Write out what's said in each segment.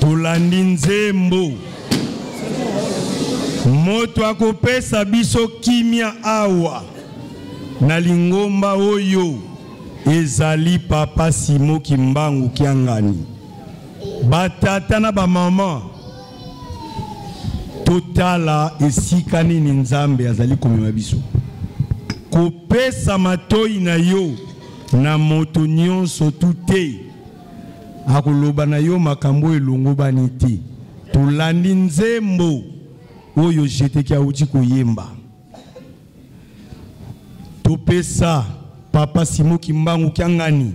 Tolandi nzembo. Moto akopesa biso kimia awa na lingomba oyo ezali Papa Simon Kimbangu Kiangani. Batata na bamama, totala esika nini Nzambe azali komema biso. Kopesa matoi na yo na moto nyonso tu te akoloba na yo makambo elongobani te. Tolandi nzembo oyo Jeteki auti koyemba. Topesa Papa Simon Kimbangu Kiangani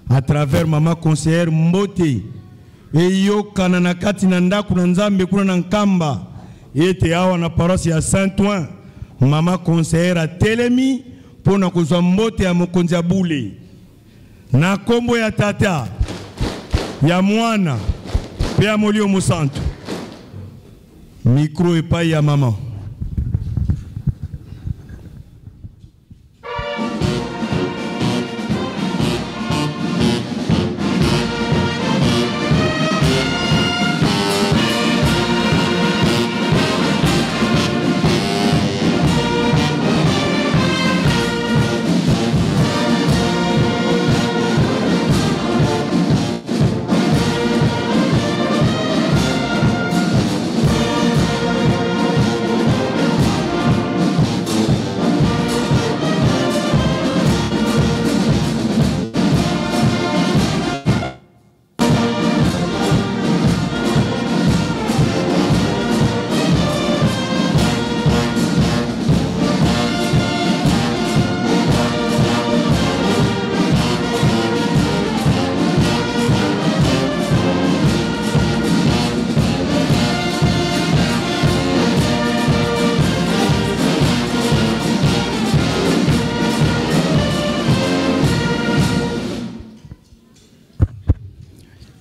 à travers mama conseillère mbote eyokana na kati na ndako na Nzambe kuna na Nkamba, ete awa na paroisse ya Saint-Ouen mama conseillère atelemi mpo na kozwa mbote ya mokonzi ya bule na kombo ya Tata, ya Mwana mpe ya Molimo Mosantu. Micro epai ya mama.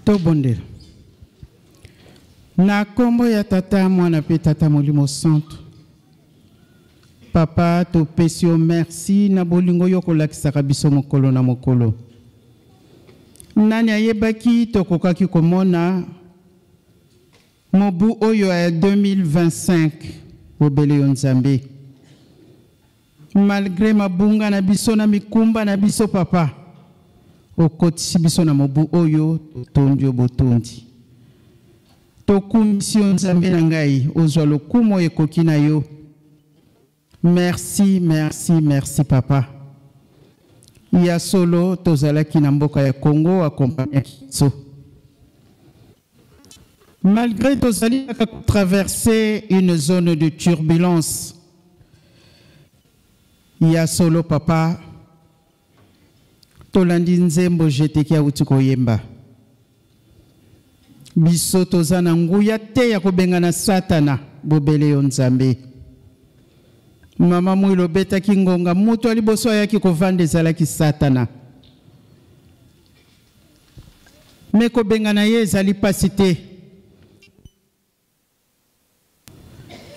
Tobondela. Na kombo ya Tata, Mwana pe Tata Molimo Santu. Papa, topesi yo merci na bolingo yo kolakisaka biso mokolo na mokolo. Nani ayebaki tokokaki komona mobu oyo ya 2025 bobele yo Nzambe. Malgré mabunga na biso na mikumba na biso papa, okotisi biso na mobu oyo totondi yo botondi. Tokumisi yo Nzambe na ngai, ozwa lokumu oyo ekoki na yo. Merci, merci, merci papa. Ya solo tozalaki na mboka ya Congo accompagnaki biso. Malgré tozali kaka traverser une zone de turbulence. Ya solo papa, tolandi nzembo jeteki auti koyemba. Biso toza na nguya te ya kobengana Satana, bobele yo Nzambe. Mama Mwilo obetaki ngonga, moto ya liboso ayaki kovanda ezalaki Satana. Me kobengana ye ezali pasi te.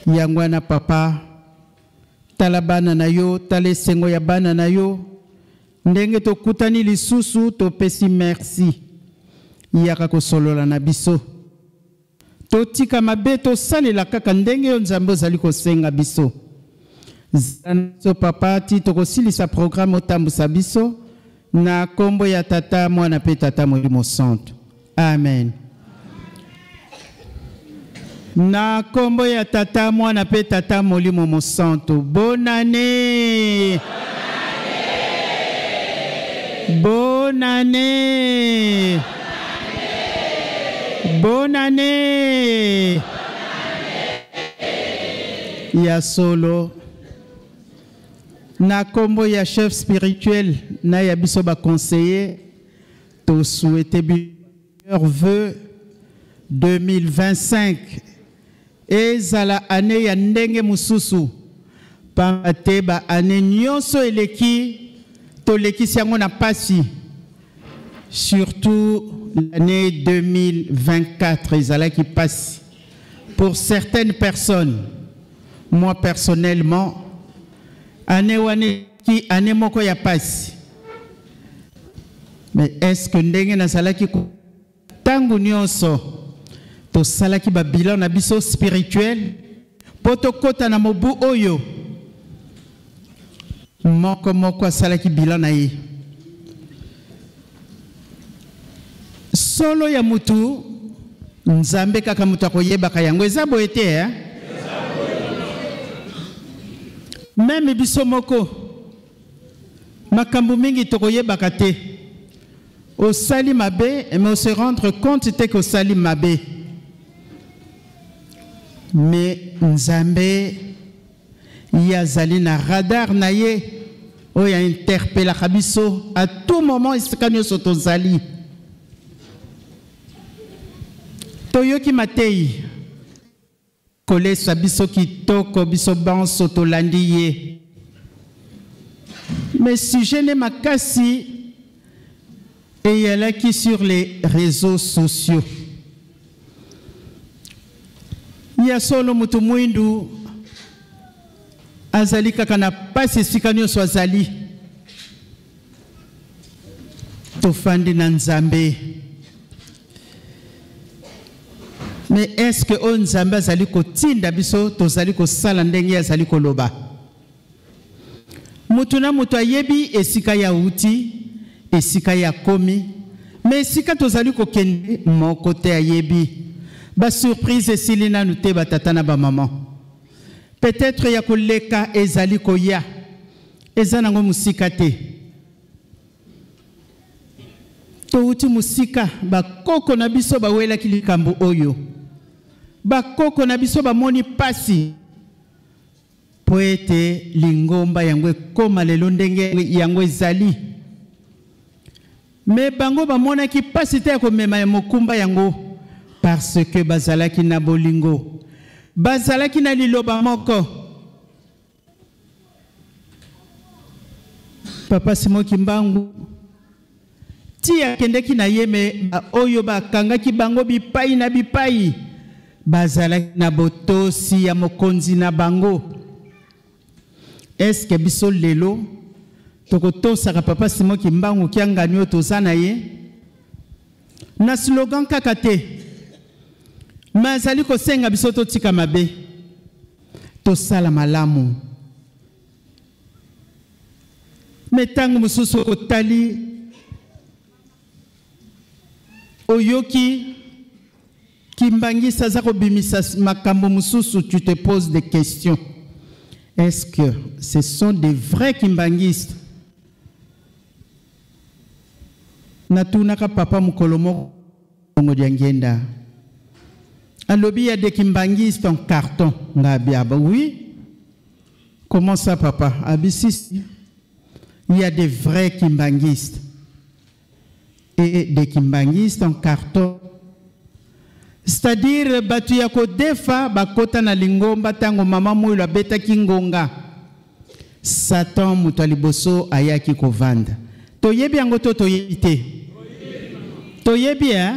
Yango wana papa, tala bana na yo, tala esengo ya bana na yo. Ndenge tokutani lisusu, topesi merci. Yaka kosolola na biso. Totika mabe, tosalela kaka ndenge yo Nzambe ozali kosenga biso. Zala na biso papa, ti tokosilisa programme otambusa biso na kombo ya Tata, Mwana pe Tata Molimo Santu. Amen. Na kombo ya Tata, Mwana pe Tata Molimo Mosantu. Bonne année. Bonne année. Bonne année. Ya solo. Na kombo ya chef spirituel na ya biso ba conseiller to souhaiter meilleurs vœux 2025 ezala année ya ndenge mosusu, pamba te ba année nyonso eleki tolekisi yango na pasi, surtout l'année 2024 ezalaki pasi pour certaines personnes. Moi personnellement, année wana ki année moko ya pasi. Mais est-ce que ndenge nazalaki tango nyonso Tosalaki ba bilan na biso spirituel mpo tokɔta na mobu oyo. Moko moko asalaki bilan na ye. Solo ya mutu, Nzambe kaka moto akoyebaka yango. Eza boye te, eh? Même biso moko, makambo mingi tokoyebaka te. Osali mabe, mais ose rendre compte te ke osali mabe. Mais Nzambe, ye azali na radar na ye oyo ainterpelaka biso à tout moment, esika nyonso tozali. Toyoki matei kolesa biso kitoko, biso banso tolandi ye, mais sujet ne makasi eyalaki sur les réseaux sociaux. Ya solo, moto mwindu azali kaka na pasi esika nyonso azali. Tofandi na Nzambe, mais est-ce que oyo Nzambe azali kotinda biso, tozali kosala ndenge azali koloba? Moto na moto ayebi esika ya uti, esika ya komi, mais esika tozali kokende, moko te ayebi. Basurprise esili nanu te, batata na bamama. Peut-être ya koleka ezali koya, eza nango mosika te. Touti mosika. Bakoko na biso bawelaki likambo oyo, bakoko na biso bamoni pasi mpo ete lingomba yango ekóma lelo ndenge yango ezali. Mais bango bamonaki pasi te ya komema ya mokumba yango, parce que bazalaki na bolingo, bazalaki na liloba moko. Papa Simon Kimbangu ti akendeki na ye, mais oyo bakangaki bango bipai na bipai bazalaki na botosi ya mokonzi na bango. Eske biso lelo tokotosaka papa Simon Kimbangu Kiangani oyo toza na ye na slogan kaka te, mais azali kosenga biso totika mabe, tosala malamu? Mais ntango mosusu otali, oyoki Kimbanguiste aza kobimisa makambo mosusu, tu te poses des questions: est-ce que ce sont des vrais kimbanguistes? Natunaka papa mokolo moko dia ngenda, alobi ya des kimbanguistes en carton. Nga abi: "Aba oui, comment ça, papa?" Abi: "Si, si. Il y a des vrais kimbanguistes et des kimbanguistes en carton", c'est-à-dire bato ya kodefa bakota na lingomba ntango mama Moyilo abetaki ngonga. Satan moto ya liboso ayaki kovanda. Toyebi yango to toyebi te? Toyebi, eh?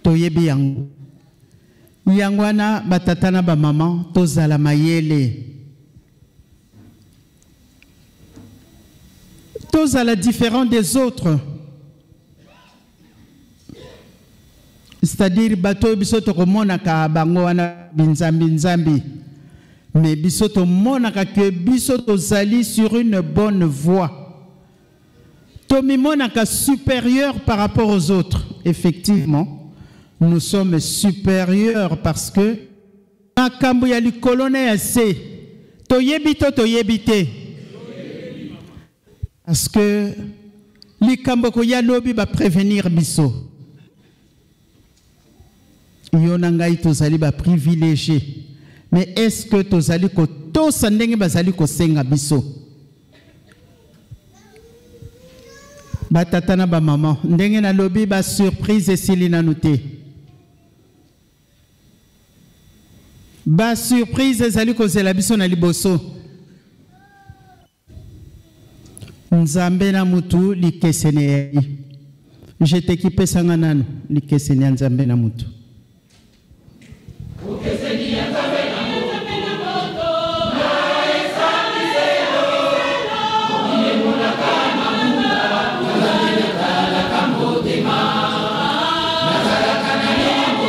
Toyebi yango. Yango wana, batata na bamama, tozala mayele, tozala différent des autres, c'est-à-dire bato oyo biso tokomonaka bango wana binzambi nzambi, mais biso tomonaka ke biso tozali sur une bonne voie, tomimonaka supérieur par rapport aux autres. Effectivement, nous sommes supérieurs, parce que makambo ya likolo na ya se toyebi to toyebi te, parce que likambo koya lobi, baprévenir biso. Yo na ngai tozali baprivilégié, mais est-ce que tozali kotosa ndenge bazali kosenga biso? Batata na bamama, ndenge nalobi, basurprise esili nanu te. Basurprise ezali kozela biso na liboso. Nzambe na mutu, likesene yayi jeteki. Pesanga nanu likesene ya Nzambe na mutu. Bokeseni ya Nzambe na moto na esaliselo, mokili emonaka mamuta, Nzambe natalaka motema, nazalaka na yo.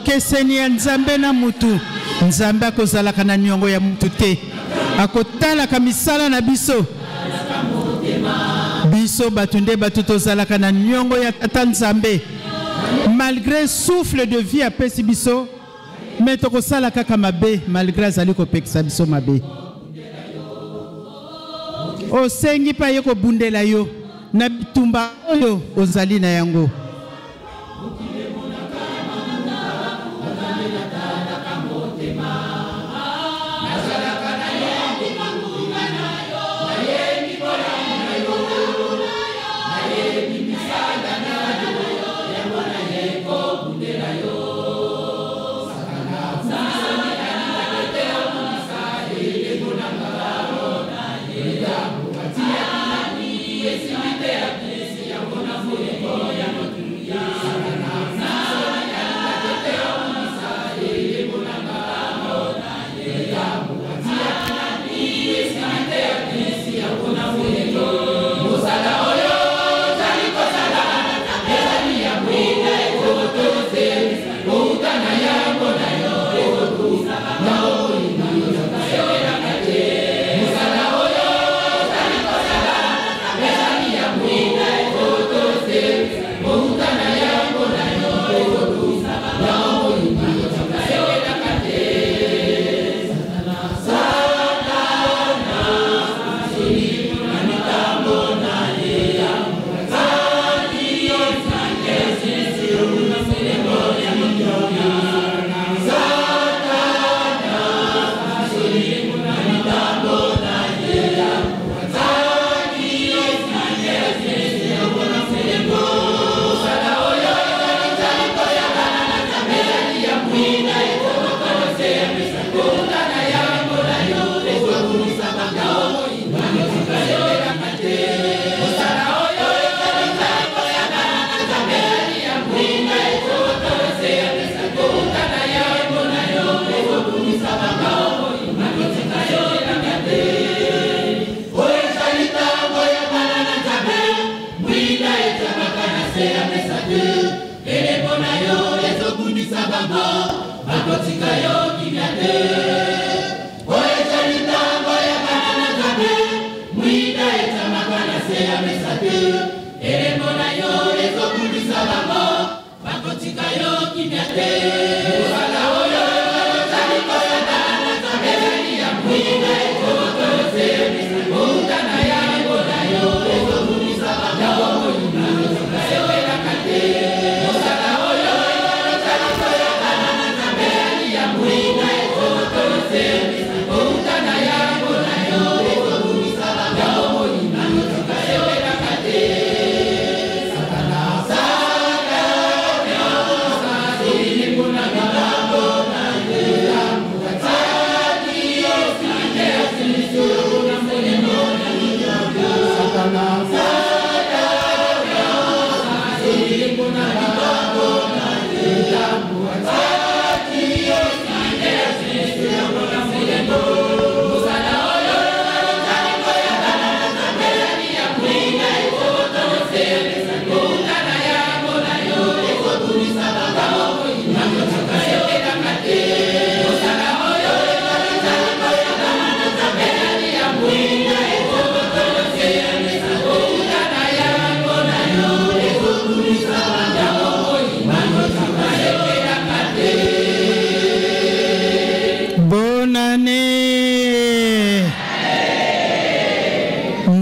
Bokeseni ya Nzambe na mutu. Nzambe akozalaka na niongo ya mutu te. Akotalaka misala na biso. Biso bato nde bato tozalaka na niongo ya Tata Nzambe. Malgré souffle de vie apesi biso, mais tokosala kaka mabe malgré azali kopekisa biso mabe. Osengi mpe aye kobundela yo na bitumba oyo ozali na yango.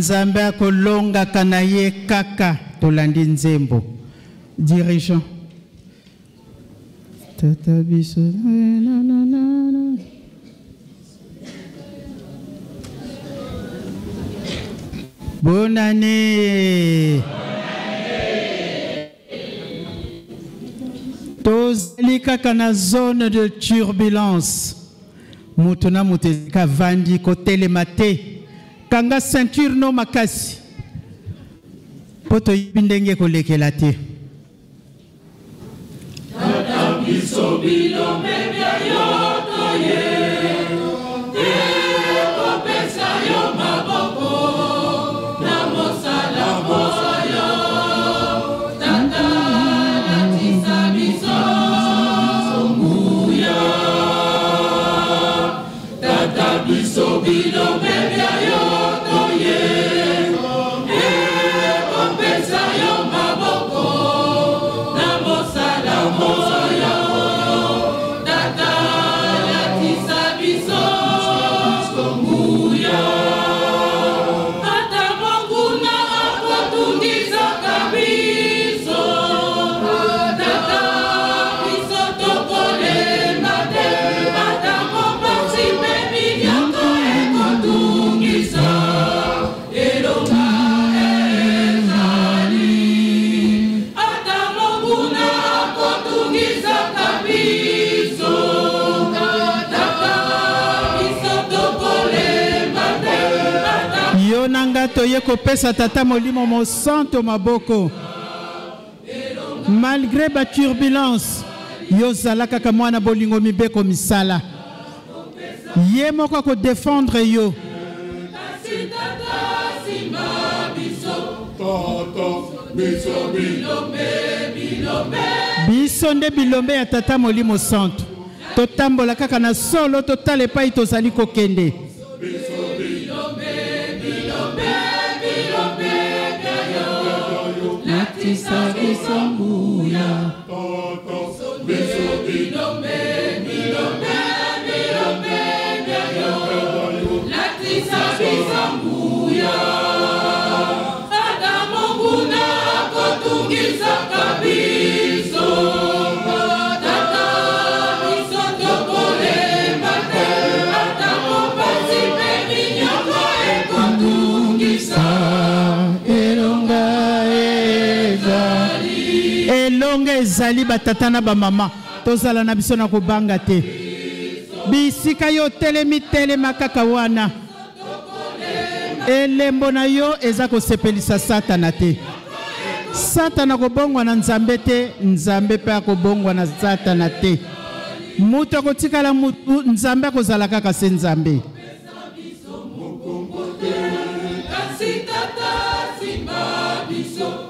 Nzambe akolongaka na ye kaka tolandi nzembo. Dirigeant. Tata biso na na na na. Bonne année. Tozali kaka na zone de turbulence. Moto na moto esika avandi kotelema te. Kanga ceinture no makasi. Po toyebi ndenge ekolekela te. Tata biso bilombe bya yo toye te kopesa yo maboko na mosala oyo Tata latisa biso. toye kopesa Tata Molimo Mosanto maboko. Malgré ba turbulence, yo zala kaka mwana bolingo mibeko misala. Ye moko ako défendre yo. Biso nde bilombe ya Tata Molimo Santo. Totambola kaka na solo, totala epai tozali kokende. Latisa biso nguya. Latisa biso nguya. Ata monguna akotungisaka biso. Tata biso tokolemba te. Ata mopasi mpe minyoko ekotungisa. Elonga ezali. Elonga ezali batata na bamama. Tozala na biso na kobanga te. Bisika yo telemi telema kaka wana. Elembo na yo eza kosepelisa Satana te. Satana akobongwa na Nzambe te, Nzambe mpe akobongwa na Satana te. Moto akotikala motu, Nzambe akozala kaka se Nzambe. Kasi tata simba biso.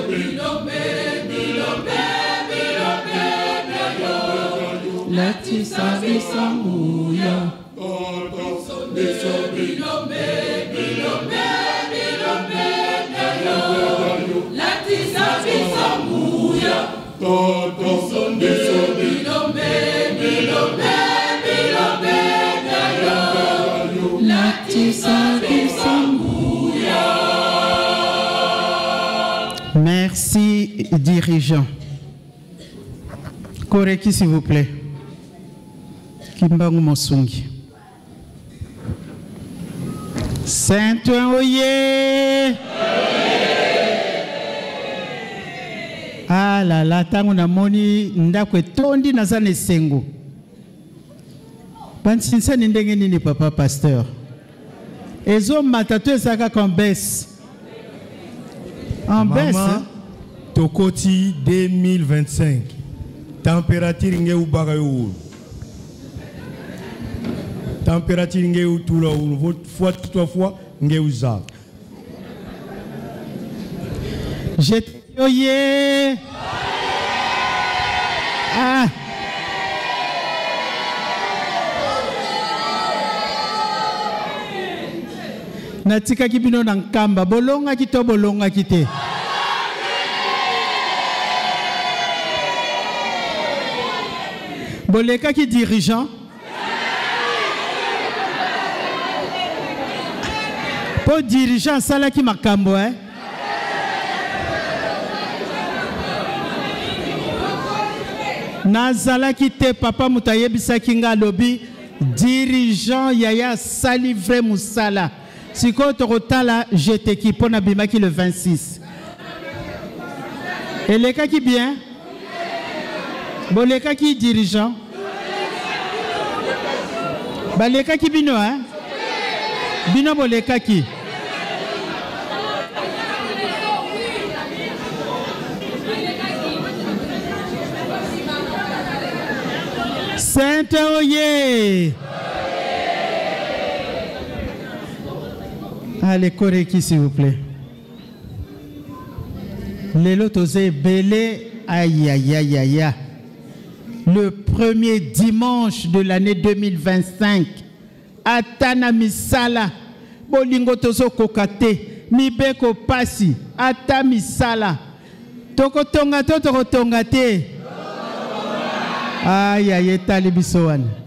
Bilombe, bilombe, bilombe na yo. Latisa biso nguya. Bilombe, bilombe, bilombe na yo. Latisa biso nguya. Bilombe, bilombe, bilombe na yo. Latisa biso nguya. Merci, dirigeant. Koreki, s'il vous plaît. Kimbangu Mosungi. Saint-Ouen, oye! Ah là là, tango namoni ndako etondi naza na esengo. Bansinsani ndenge nini papa pasteur? Ezomata to eza kaka en baisse? En baisse, Mama, hein? tokoti 2025. Température nge ubaka yo wulu. Température nge utula wulu. Fois trois fois nge uza. J'étais oye. Ah. Natikaki bino na nkamba, bolongaki to bolongaki te? Bolekaki dirigeant? Po dirigeant asalaki makambo, eh? Nazalaki te, papa moto ayebisaki nga, alobi dirigeant yaya asali vrai mosala. Sikoyo tokotala jeteki mpo nabimaki le 26. Elekaki bien? Bolekaki dirigeant? Balekaki bino, hein? Bino bolekaki. Sainte oye! Allez, Koreki, s'il vous plaît. Lelo toza ebele, aïe, aïe, aïe, aïe, aïe. Le premier dimanche de l'année 2025, ata na misala, bolingo tozokoka te, mibeko pasi, ata misala. Tokotonga to tokotonga te. Aïe, aïe, etali biso wana.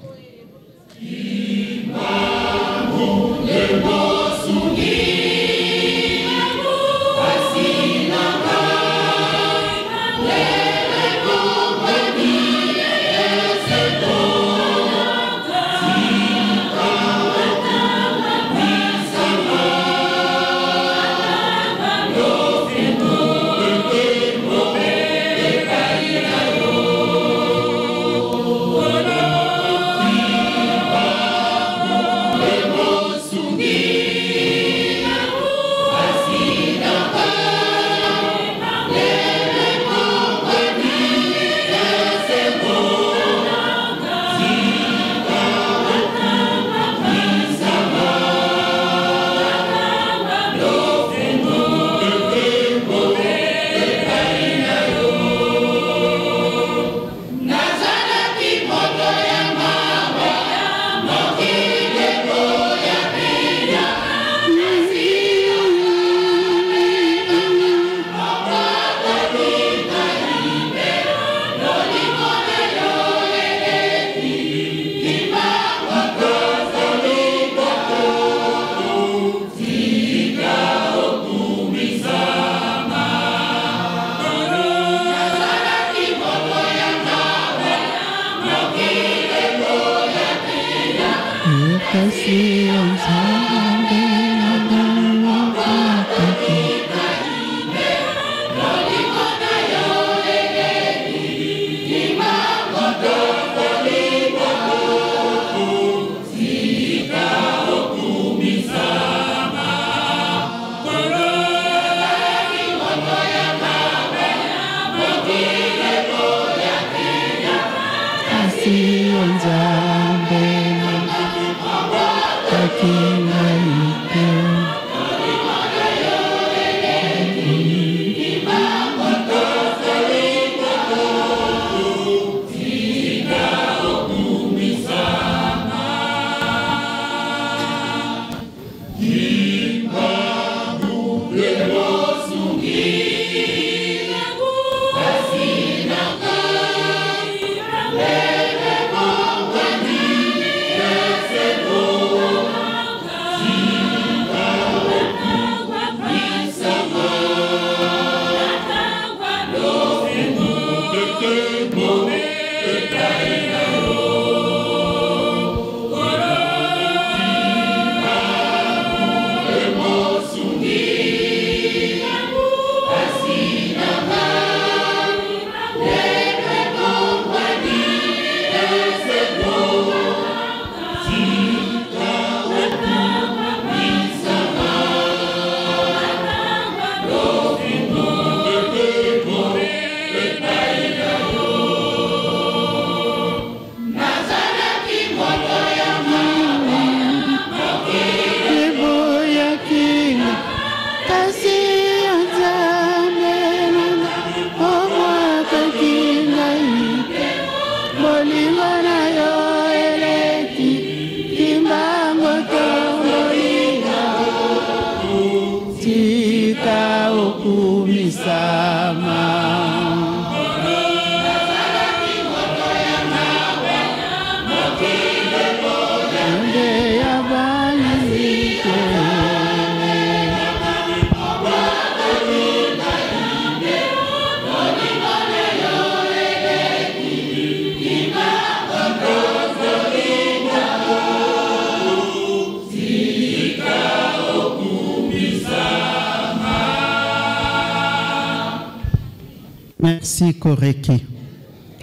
Merci Koreki.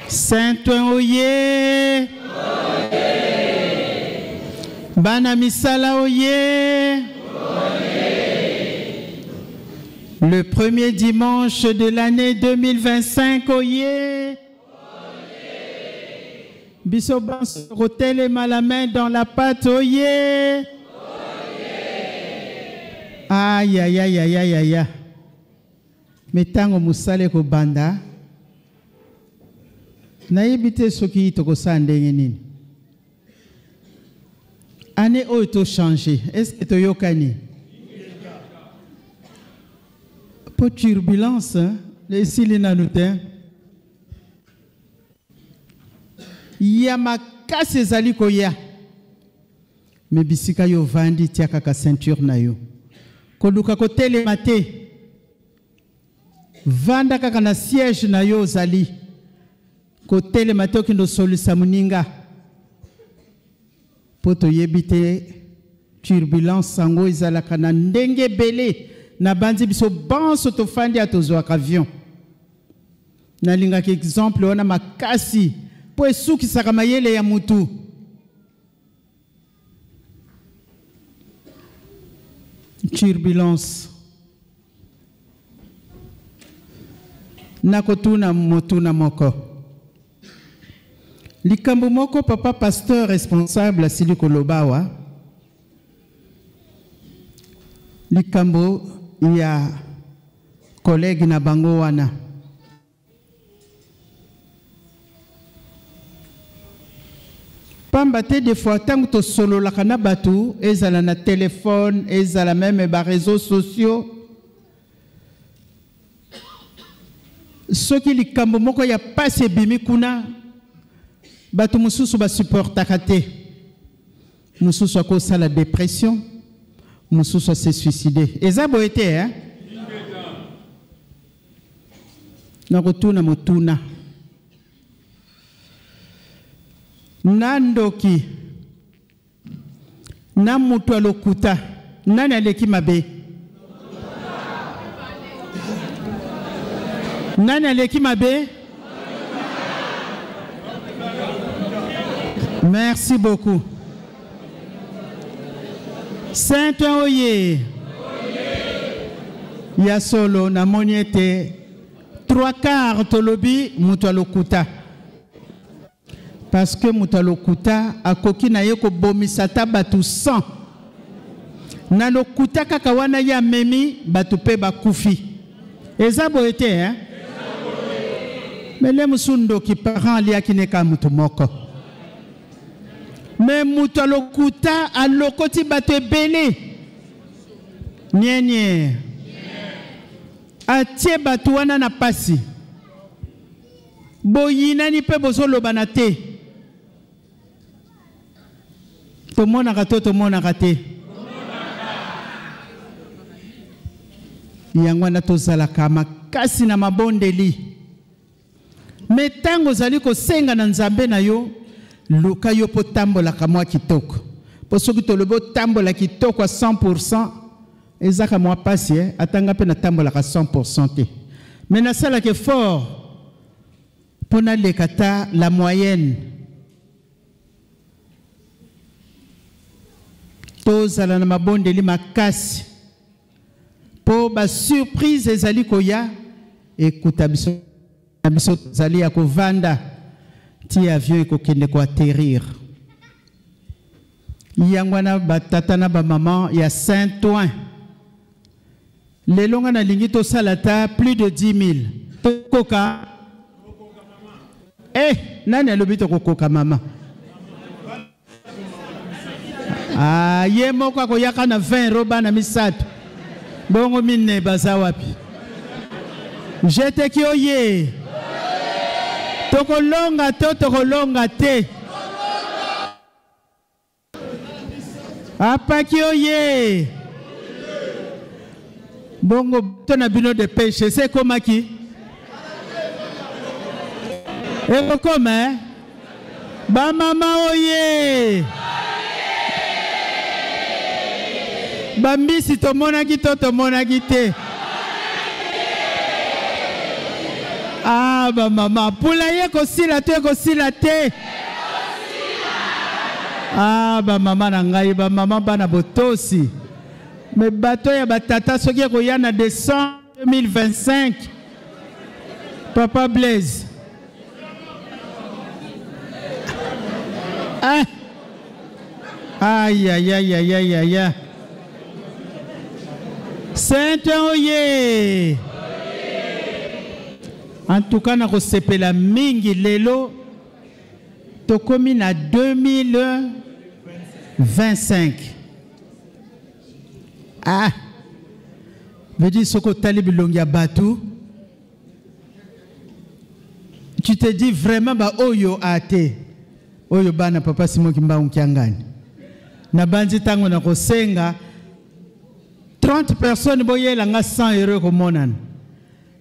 Saint-Ouen oye. Bana misala oye. Le premier dimanche de l'année 2025 oye. Biso banso kotelema la main dans la pâte oye. Aïe aïe aïe aïe aïe aïe. Mais tango mosala ekobanda nayebi te soki tokosala ndenge nini. Année oyo tochange, est-ce toyokani? Po turbulence esili nanu te, ya makasi ezali koya. Me bisika yo ovandi, tia kaka ceinture na yo, koluka kotelema te, vanda kaka na siège na yo ozali, kotelema te okende osolisa moninga, mpo toyebi te turbulence yango ezalaka na ndenge ebele. Nabandi biso banso tofandi ya tozwaka avion. Nalingaka exemple wana makasi mpo esukisaka mayele ya mutu. Turbulence, nakotuna motuna moko, likambo moko papa pasteur responsable asili koloba awa, likambo ya collègue na bango wana. Pamba te des fois ntango tosololaka na bato, ezala na telefone, ezala même baréseaux sociaux, soki likambo moko ya pasi ebimi kuna, bato mosusu basupportaka te, mosusu akosala dépression, mosusu ase suicide. Eza boye te, eh? Nakotuna motuna: na ndoki na moto ya lokuta, nani aleki mabe? Nani aleki mabe? Merci beaucoup. Saint oye. Ya solo, namoni ete trois quarts tolobi moto ya lokuta, parce que moto ya lokuta akoki na ye kobomisa ata bato 100 na lokuta kaka wana ye amemi, bato mpe bakufi. Eza boye te, hein? Mais le mosusu ndoki parent aliaki ne kaka moto moko, mais moto ya lokuta alokoti bato ebele. Nienie atie bato wana na pasi. Boyinani mpe bozolobana te. Tomonaka to tomonaka te. Yango wana tozalaka makasi na mabondeli. Me ntango ozali kosenga na Nzambe na yo, luka yo mpo otambolaka mwa kitoko. Mpo soki tolobi otambola kitoko a 100%, ezaka mwa pasi, eh? Ata nga mpe natambolaka 100% te. Me nasalaka effort mpo naleka ata la moyenne. Tozala na mabondeli makasi mpo ba surprise ezali koya ekuta biso na biso tozali ya kovanda ti avion ekokende koatterrir. Yango wana batata na bamama ya Saint-Ouen, lelo nga nalingi tosala ata plus de 10 000. Tokoka? Eh, nani alobi tokokoka mama? Ah, ye moko akoyaka na 20 euro bana misato bongo mine baza wapi? Jeteki oye, tokolonga to tokolonga te? Apaki oye, bongo to na bino de pêche ese ekomaki ekokoma, eh? Bamama oye, bambisi tomonaki to tomonaki te? Ah, bamama, pula ye ekosila to ekosila te? Ah, bamama na ngai, bamama bana botosi. Me bato ya batata soki ekoya na décembre 2025, papa Blaise. Ah. Aïe, aïe, aïe, aïe, aïe, aïe. Saint oye. En tout cas, nakosepela mingi lelo tokomi na 2025. Ah. Veut dire soki otali bilongi ya bato, tu te dis vraiment ba oyo ate oyo bana papa Simon Kimbangu Kiangani. Nabandi ntango na kosenga 30 personnes boyela nga 100 euro ekomonana,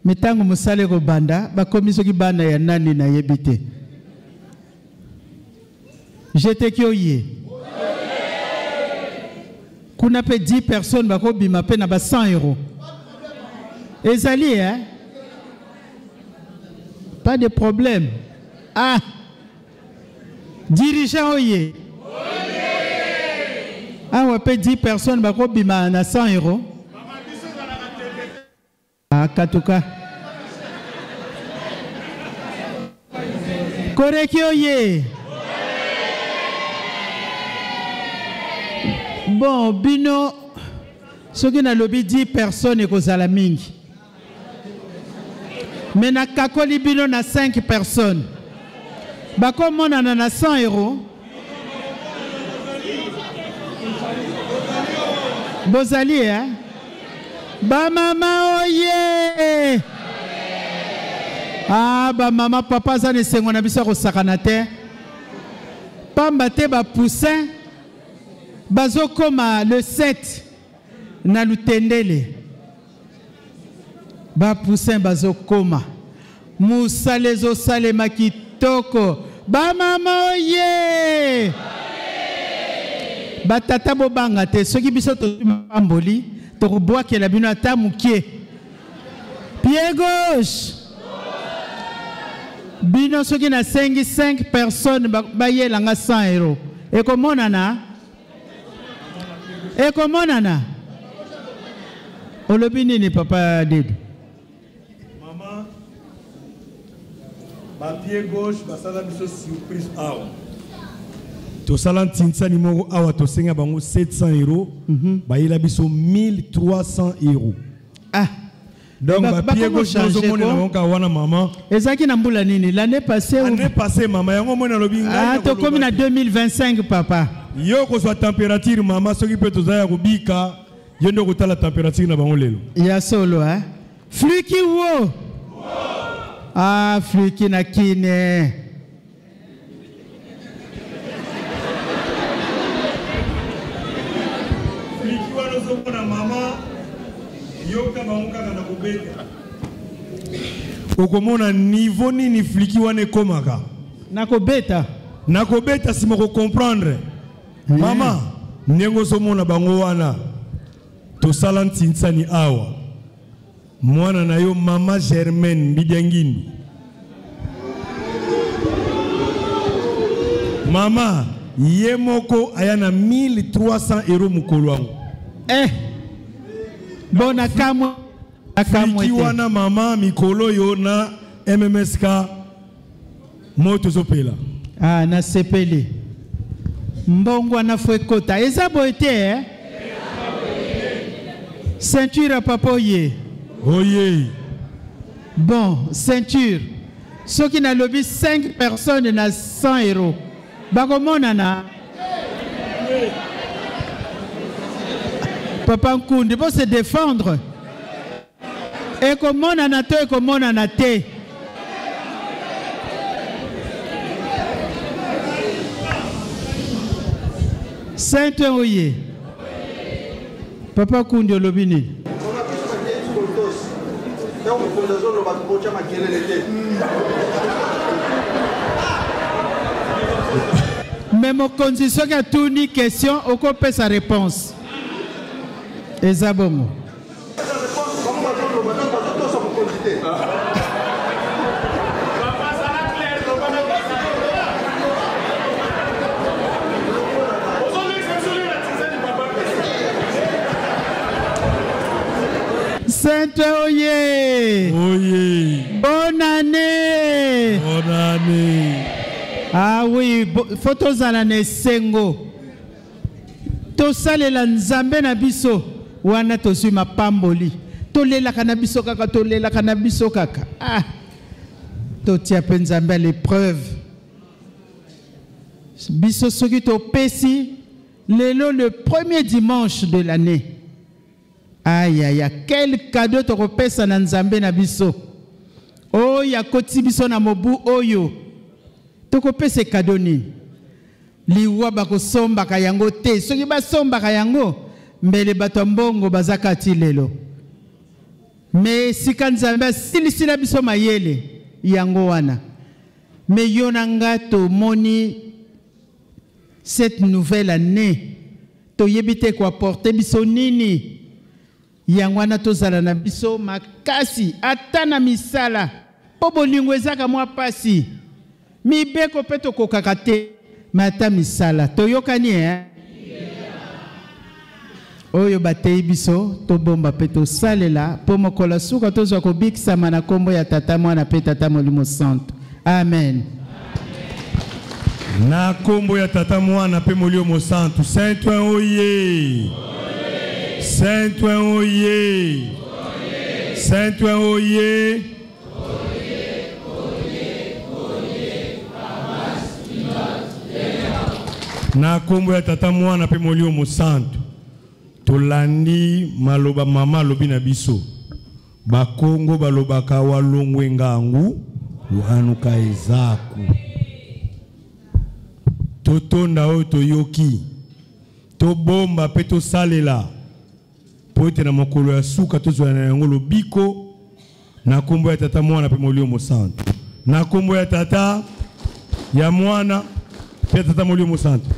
me ntango mosala ekobanda bakomi soki bana ya nani nayebi te. Jeteki oye, kuna mpe 10 personnes bakobima mpe na ba 100 euro ezali, eh? Pas de problème. Ah, dirigeant oye, awa mpe 10 personnes bakobima na 100 euro. Ah, katuka koreki oye. Bon, bino soki nalobi 10 personnes ekozala mingi, me nakakoli bino na 5 personnes bakomonana na 100 euro. Bozali, eh? Bamama oye. Ah, bamama, papa aza na esengo na biso ya kosakana te, pamba te bapoussin bazokoma le 7 na Lutendele. Bapoussin bazokoma, mosala ezosalema kitoko. Bamama oye, batata bobanga te, soki biso tozwi mapamboli tokobwakela bino ata mokie. Pied gauche, bino soki nasengi 5 personnes bayelanga 100 euro, ekomonana, ekomonana. Olobi nini, papa Dedu? Mama, bapied gauche basala biso surprise awa. Tosala ntinsani moko awa, tosenga bango 700 euro, bayela biso 1300 euro. Ah. Donc bapied gauche ozomonela bango kaka wana, mama. Ezalaki na mbula nini? L'année passée? Année passée, mama. Yango omoni alobi ngai. Ah, tokomi na 2025, papa. Yo kozwa température, mama, soki mpe toza ya kobika. Yo nde okotala température na bango lelo. Ya solo, hein? Fliki wo! Ah, fliki na kine. Fliki wana ozomona mama, yoka bango kaka na kobeta. Okomona niveau nini fliki wana ekomaka. Na kobeta. Na kobeta sima ko comprendre. Mama, ndenge ozomona bango wana, tosala ntinsani awa. Mwana na yo mama Germaine Mbidiangindu. Mama, ye moko aya na 1300 euros mokolo yango. Eh. Bon, nakamwe. Nakamwe Fliki te. wana mama mikolo yo na MMSK moto ezopela. Ah, nasepeli. Mbongo wana fo ekota. Eza boye te, eh? Ceinture ya papa oye. Oye. Bon, ceinture. Soki nalobi 5 personnes na 100 euros. Bakomonana. Papa Nkundi, bo se défendre. Ekomonana to ekomonana te. Saint oye. Papa Kundi olobi nini? Mais mokonzi soki atuni question okopesa réponse. Eza bongo. Sainte oye. Oye. Bonne année. Bonne année. Ah oui, faut tozala na esengo. Tosalela Nzambe na biso wana tozwi mapamboli. Tolelaka na biso kaka, tolelaka na biso kaka. Ah. Totia pe Nzambe à l'épreuve. Biso soki topesi lelo le premier dimanche de l'année. Aïe, aïe, aïe, quel cadeau tokopesa na Nzambe na biso. Oyo akoti biso na mobu oyo. Tokopesa cadeau nini? Liwa bakosombaka yango te. Soki basombaka yango, mbele bato ya mbongo bazaka ti lelo. Mais sika Nzambe asilisila biso mayele yango wana. Mais yo na nga tomoni cette nouvelle année toyebi te koaporte biso nini. Yango wana tozala na biso makasi ata na misala po bolingo ezaka mwa pasi. Mibeko pe tokokaka te, mais ata misala toyokani, hein? Oyo batei biso tobomba pe tosalela po mokolo suka tozwa kobikisama na kombo ya Tata Mwana pe Tata Molimo Santo. Amen. Na kombo ya Tata Mwana pe Molimo Santo. Saint Ouen oye. Saint Ouen oye. Saint Ouen oye. Na kombo ya Tata Mwana pe Molimo Santo. Tolandi maloba mama alobi na biso. Bakongo balobaka walongwe ngangu wanuka ezaku. Totonda oyo toyoki, tobomba pe tosalela po ete na mokolo ya suka tozwa na yango lobiko na kombo ya Tata Mwana pe Molimo Santo. Na kombo ya Tata ya Mwana pe Tata Molimo Santo.